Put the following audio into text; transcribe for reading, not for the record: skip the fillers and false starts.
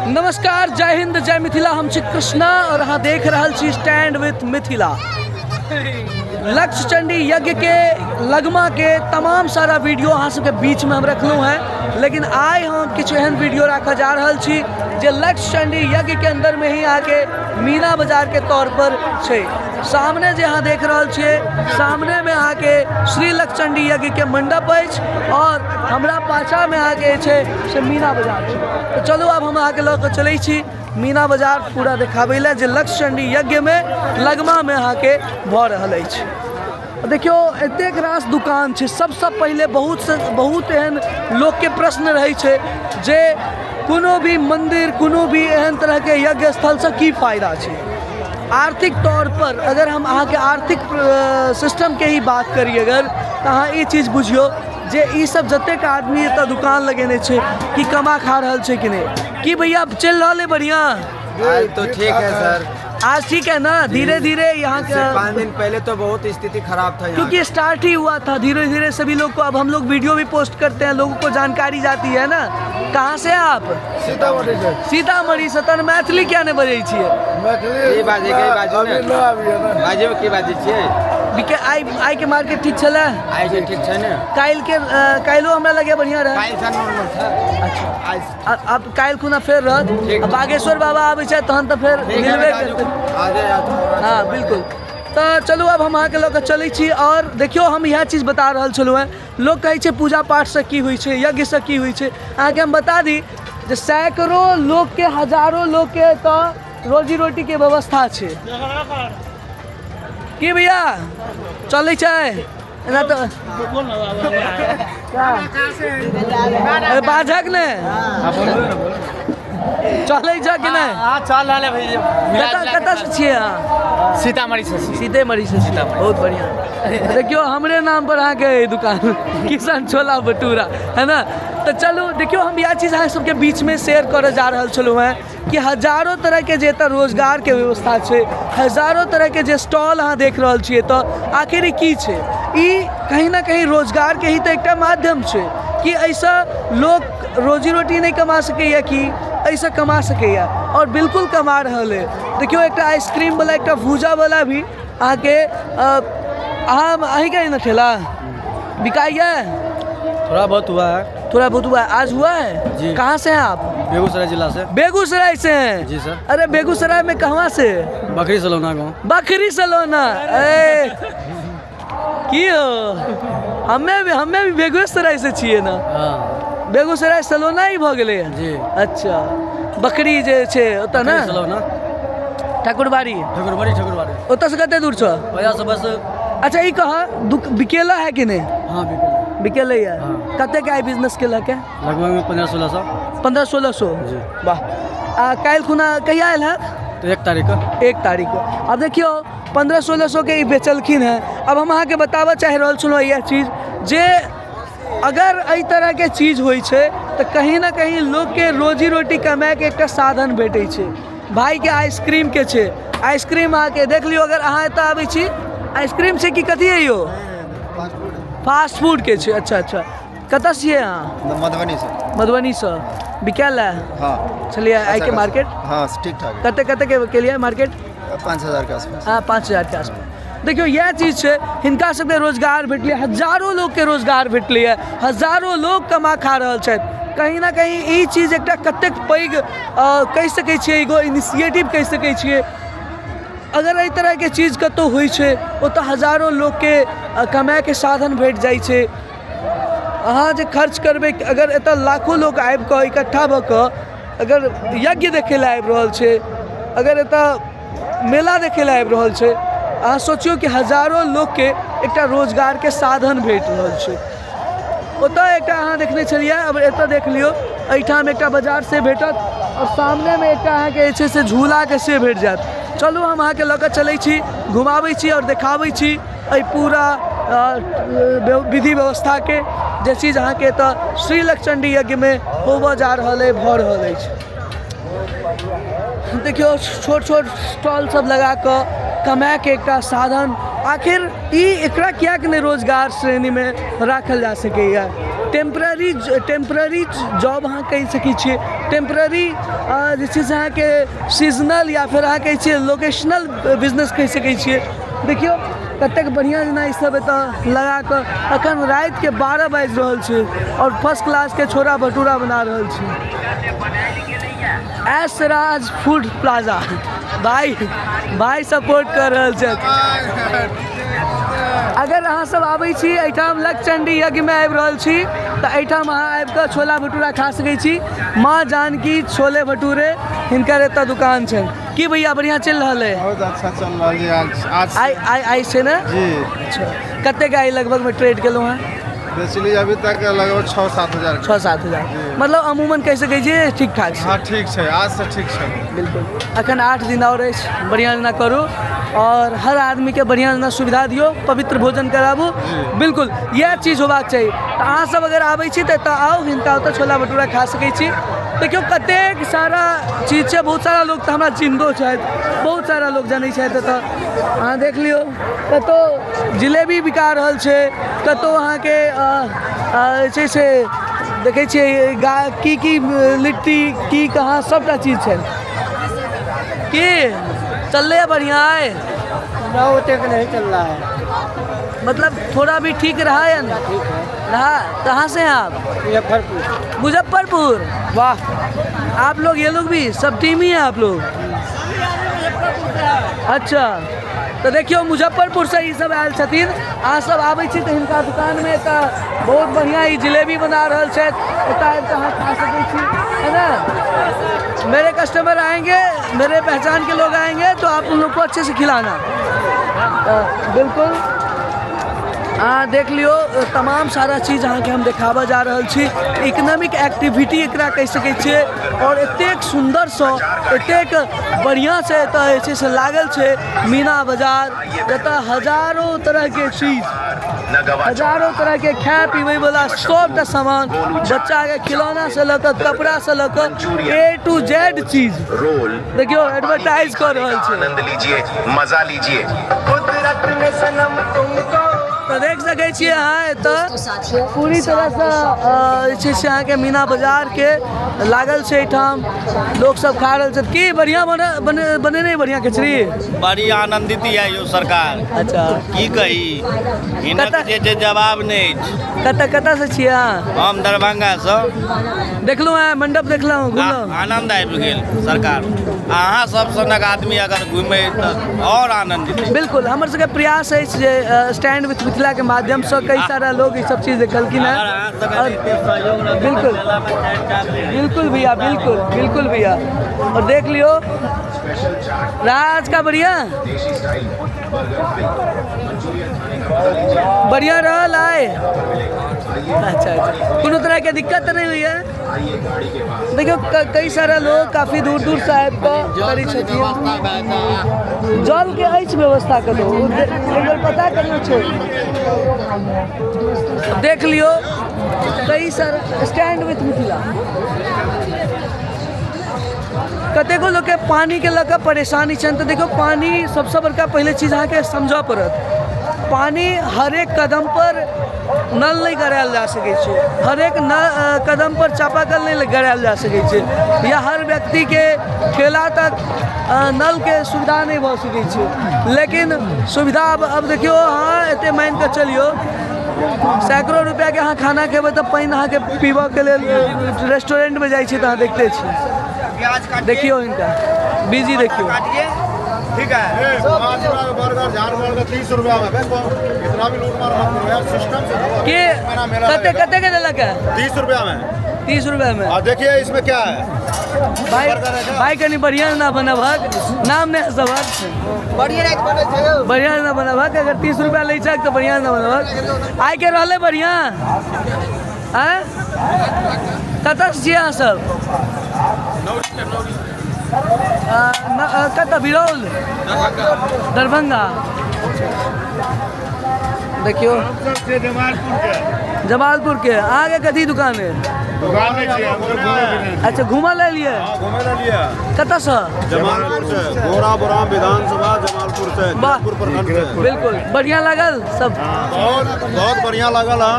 नमस्कार, जय हिंद, जय मिथिला। हम छी कृष्णा और अहाँ देख रहल छी स्टैंड विथ मिथिला। लक्षचंडी यज्ञ के लगमा के तमाम सारा वीडियो अहाँ सबके बीच में हम रखलहुँ हैं, लेकिन आइ हम किछु एहन वीडियो राखऽ जा रहल छी जे लक्षचंडी यज्ञ के अंदर में ही अहाँके मीना बाजार के तौर पर छै। सामने जे अहाँ देख रहल छियै, सामने में अहाँके श्री लक्षचंडी यज्ञ के मंडप अछि और हमरा पाछा में अहाँके जे छै से मीना बाजार छै। तऽ चलू आब हम अहाँके लऽ कऽ चलै छी मीना बाजार पूरा देखाबै लए जे लक्षचंडी यज्ञ में लगमा में अहाँके भऽ रहल अछि। देखियौ, एतेक रास दुकान छै। सबसँ पहिले बहुत से बहुत एहन लोकके प्रश्न रहै छै जे कोनो भी मन्दिर, कोनो भी एहन तरहके यज्ञ स्थलसँ की फायदा छै आर्थिक तौर पर। अगर हम अहाँके आर्थिक सिस्टमके ही बात करी अगर, तऽ अहाँ ई चीज बुझियौ जे ई सब जतेक आदमी एतऽ दुकान लगेने छै कि कमा खा रहल छै कि नहि। की भैया, चलि रहल है बढ़िआँ? आज तो ठीक है सर। आज ठीक है ना? धीरे धीरे यहाँ इससे का 5 दिन पहले तो बहुत स्थिति खराब था यहाँ। क्योंकि स्टार्ट ही हुआ था, धीरे धीरे सभी लोग को, अब हम लोग वीडियो भी पोस्ट करते हैं, लोगों को जानकारी जाती है ना। कहाँ से आप? सीतामढ़ी से। सीतामढ़ी से। तहन मैथिली किया नहि बजै छियै? मैथिली की बाजै के बाजू ने। अभी न आबैया ने। बाजू, की बाजै छियै? बिके आइ आइ के मार्केट ठीक छलै? आइ के ठीक छै ने। काल्हि के काल्हिो हमरा लगे बढ़िया रहै। काल्हि से नॉर्मल छै। अच्छा। आइ आब काल्हि खुना फेर रहत। ठीक। आ बागेश्वर बाबा आबै छथि तहन तऽ फेर ठीक है। मिलबे बाजू। करतै। आ जाए। हँ, बिल्कुल। तऽ चलू आब हम अहाँके लऽ कऽ चलै छी आओर देखियौ, हम इएह चीज बता रहल छलहुँ हेँ। लोक कहै छै पूजा पाठसँ की होइ छै, यज्ञसँ की होइ छै। अहाँके हम बता दी जे सैकड़ो लोकके, हजारो लोकके एतऽ रोजी रोटीके व्यवस्था छै। की भैया, चलै छै एना तऽ अरे बाझक ने चलै छै कि नहि? हाँ, चल रहल है भैया। कतऽ कतऽ से छियै अहाँ? सीतामढ़ी से छी। सीतेमढ़ी से सीतामढ़ी, बहुत बढ़िया। देखियौ, हमरे नाम पर अहाँके अइ दुकान, किशन छोला भटूरा, है ना? तऽ चलू, देखियौ, हम इएह चीज अहाँ सबके बीचमे शेयर करऽ जा रहल छलहुँ हेँ कि हजारो तरहके जे एतऽ रोजगारके व्यवस्था छै, हजारो तरहके जे स्टॉल अहाँ देख रहल छियै, तऽ आखिर ई की छै? ई कहीं ना कहीं रोजगारके ही तऽ एकटा माध्यम छै कि एहिसँ लोक रोजी रोटी नहि कमा सकैए कि एहिसँ कमा सकैए? आओर बिल्कुल कमा रहल अइ। देखियौ, एकटा आइसक्रीमवला, एकटा भूजावला भी अहाँके अहाँ अहीँके अइ ने ठेला? बिकाइए? थोड़ा बहुत हुआ है। थोड़ा बहुत हुआ है। आज हुआ है? जी। कहाँ से हैं आप? बेगूसराय जिला से। बेगूसराय से हैं? जी सर। अरे, बेगूसराय में कहाँ से? बकरी सलौना गाँव। बकरी सलोना। ए की हो, हमे भी बेगूसराय से छियै ने। बेगूसराय सलोना ही भऽ गेलै। जी। अच्छा, बकरी जे छै ओतऽ ने? बकरी सलौना। ठाकुरबाड़ी। ठाकुरबाड़ी, ठाकुरबाड़ी। ओतऽ से कते दूर छौ? वजह से बस। अच्छा, ई कह, बिकेला है कि नहि? हाँ, बिकेला। बिकेले है? हाँ। कते के आइ बिजनेस केलक है? लगभग में 1500-1600। 1500-1600? जी। वाह। आ काल्हि खुना कहिया आयल है? तो 1 तारीख का। 1 तारीख को। आब देखियौ, 1500-1600 के ई बेचलखिन हेँ। आब हम अहाँके बताबऽ चाहि रहल छलहुँ इएह चीज जे अगर एहि तरहके चीज होइ छै तऽ कहीं ने कहीं लोकके रोजी रोटी कमाइके एकटा साधन भेटै छै। भाइके आइसक्रीमके छै। आइसक्रीम अहाँके देख लियौ, अगर अहाँ एतऽ आबै छी। आइसक्रीम छै कि कथी है यौ? फास्ट फूडके छै। अच्छा, कतऽ छियै अहाँ? मधुबनी से। मधुबनीसँ। बिकायल है? हाँ। छलियै आइके मार्केट? हाँ, ठीक ठाक है। कते कते के केलियै मार्केट? 5000 के आसपास। हँ, 5000के आसपास। देखियौ, इएह चीज छै। हिनका सबके रोजगार भेटलै, हजारो लोकके रोजगार भेटलैए, हजारो लोक कमा खा रहल छथि। कहीं ना कहीं ई चीज एकटा कतेक पैघ कहि सकै छियै, एगो इनिशिएटिव कहि सकै छियै। अगर एहि तरहके चीज कतहु होइ छै, ओतऽ हजारो लोकके कमाइके साधन भेट जाइ छै। अहाँ जे खर्च करबै, अगर एतऽ लाखो लोक आबि कऽ इकट्ठा भऽ कऽ अगर यज्ञ देखै लए आबि रहल छै, अगर एतऽ मेला देखै लए आबि रहल छै, अहाँ सोचियौ कि हजारो लोकके एकटा रोजगारके साधन भेट रहल छै। ओतऽ एकटा अहाँ देखने छलियै, आब एतऽ देख लियौ। एहिठाम एकटा बाजार से भेटत आओर सामनेमे एकटा अहाँके जे छै से झूलाके से भेट जायत। चलू, हम अहाँके लऽ कऽ चलै छी, घुमाबै छी आओर देखाबै छी एहि पूरा विधि व्यवस्थाके, जे चीज अहाँके एतऽ श्री लक्षचण्डी यज्ञमे होबऽ जा रहल अइ, भऽ रहल अछि। देखियौ, छोट छोट स्टॉल सब लगा कऽ कमाइके एकटा साधन। आखिर ई एकरा किएक नहि रोजगार श्रेणीमे राखल जा सकैए? टेम्पररी जॉब अहाँ कहि सकै छियै। टेम्पररी जे छै से अहाँके सीजनल या फेर अहाँ कहै छियै लोकेशनल बिजनेस कहि सकै छियै। देखियौ कतेक बढ़िआँ जेना ईसब एतऽ लगाकऽ एखन रातिके 12 बाजि रहल छै आओर फर्स्ट क्लासके छोला भटूरा बना रहल छै। एस राज फूड प्लाजा, भाइ भाइ सपोर्ट कऽ रहल छथि। अगर अहाँ सब आबै छी एहिठाम लक्षचंडी यज्ञमे आबि रहल छी तऽ एहिठाम अहाँ आबि कऽ छोला भटूरा खा सकै छी। माँ जानकी छोले भटूरे हिनकर एतऽ दुकान छनि। की भैया बढ़िआँ चलि रहल अइ? बहुत अच्छा चल रहल है आज आज। आइ आइ आइ छै ने? जी। अच्छा, कतेक आइ लगभगमे ट्रेड केलहुँ हँ? बेचली अभी तक लगभग 6-7 हजार। 6-7 हजार, मतलब अमूमन कहि सकै छियै ठीक ठाक छै। हाँ ठीक छै, आज से ठीक छै। बिल्कुल, अखन 8 दिन आओर अछि, बढ़िआँ जेना करू आओर हर आदमीके बढ़िआँ जेना सुविधा दियौ, पवित्र भोजन कराबू। बिल्कुल इएह चीज होबाक चाही। तऽ अहाँसब अगर आबै छी तऽ एतऽ आउ, हिनका ओतऽ छोला भटूरा खा सकै छी। देखियौ कतेक सारा चीज छै, बहुत सारा लोक तऽ हमरा चिन्हतो छथि, बहुत सारा लोक जनै छथि एतऽ। अहाँ देख लियौ कतहु जिलेबी बिका रहल छै, कतहु अहाँके जे छै से देखै छियै गा की की लिट्टी की कहाँ सभटा चीज छै। की चललै बढ़िआँ अइ? ना ओतेक नहीं चल रहा है। मतलब थोड़ा भी ठीक रहा या नहीं? ठीक है। रहा। कहाँ से हैं आप? मुजफ्फरपुर। मुजफ्फरपुर, वाह। आप लोग ये लोग भी सब टीम ही है आप लोग? अच्छा, तऽ देखियौ मुजफ्फरपुरसँ ई सब आयल छथिन। अहाँ सब आबै छी तऽ हिनका दुकानमे तऽ बहुत बढ़िआँ ई जिलेबी बना रहल छथि। एतऽ आबि कऽ अहाँ खा सकै छी, है ना? मेरे कस्टमर आएंगे, मेरे पहचान के लोग आएंगे तो आप उन लोग को अच्छे से खिलाना। बिल्कुल अहाँ देख लियौ तमाम सारा चीज अहाँके हम देखाबऽ जा रहल छी। इकोनॉमिक एक्टिविटी एकरा कहि सकै छियै आओर एतेक सुन्दरसँ एतेक बढ़िआँसँ एतऽ जे छै से लागल छै मीना बाजार, जतऽ हजारो तरहके चीज, हजारो तरहके खाय पीबैवला सबटा सामान, बच्चाके खिलौनासँ लऽ कऽ कपड़ासँ लऽ कऽ ए टू जेड चीज। देखियौ एडवर्टाइज कऽ रहल छै। आनंद लीजिए, मजा लीजिए। तऽ देख सकै छियै अहाँ एतऽ पूरी तरहसँ जे छै से अहाँके मीना बाजारके लागल छै। एहिठाम लोक सब खा रहल छथि। की बढ़िआँ बनेने बढ़िआँ खिचड़ी? बड़ी आनंदित यऽ यौ सरकार। अच्छा, की कही हिनक जे छै जवाब नहि अछि। कतऽ कतऽ से छियै अहाँ? हम दरभंगासँ। देखलहुँ हँ मंडप, देखलहुँ, घुमलहुँ, आनंद आबि गेल सरकार। अहाँ सब सनक आदमी अगर घुमै तऽ आओर आनंदित। बिल्कुल, हमर सबके प्रयास अछि जे स्टैंड विथ मिथिलाके माध्यमसँ कई सारा लोग ई सब चीज देखलखिन हँ। बिल्कुल बिल्कुल भैया, बिल्कुल बिल्कुल भैया। और देख लियो राज का बढ़िया बढ़िया रहल आय। अच्छा अच्छा, कोनो तरह के दिक्कत तऽ नहि होइए? देखियौ कई सारा लोग काफी दूर दूर से आबि कऽ करै छथिन। जलके अछि व्यवस्था कतहु एक बेर पता करियौ छै। देख लियौ कई सारा स्टैंड विथ मिथिला। कतेको लोकके पानिके लऽ कऽ परेशानी छनि तऽ देखियौ पानि सबसँ बड़का पहिले चीज अहाँके समझऽ पड़त। पानि हरेक कदमपर नल नहि गड़ायल जा सकै छै, हरेक कदमपर चापाकल नहि गड़ायल जा सकै छै, या हर व्यक्तिके ठेला तक नलके सुविधा नहि भऽ सकै छै। लेकिन सुविधा अब देखियौ अहाँ एतेक मानिकऽ चलियौ सैकड़ो रुपैआके अहाँ खाना खेबै तऽ पानि अहाँके पीबऽके लेल रेस्टोरेन्टमे जाइ छी तऽ अहाँ देखते छी। देखियौ हिनका बिजी देखियौ। ठीक है, 5 रुपया बर्गर, 4 बर्गर 30 रुपया में। इतना भी लूट मार मत करो यार, सिस्टम से। के कते कते के देलक है? 30 रुपया में। 30 रुपया में। और देखिए इसमें क्या है भाई, भाई कनी बढ़िया ना बनबहक, नाम नहि हँसबहक, बढ़िया ना बनबहक। अगर 30 रुपया लै छक तऽ बढ़िया ना बनबहक। आइ के रहलै बढ़िया? आँय, कतऽ से छियै अहाँ सब? कतऽ? बिरौल, दरभंगा। देखियौ जमालपुर के। अहाँके कथी दुकान है? अच्छा, घूमऽ लए एलियै? कतऽसँ? जमालपुर से, गोरा बोराम विधानसभा जमालपुर से, वाह, प्रखंड से। बिल्कुल बढ़िया लागल सब? बहुत बहुत बढ़िया लागल। हाँ।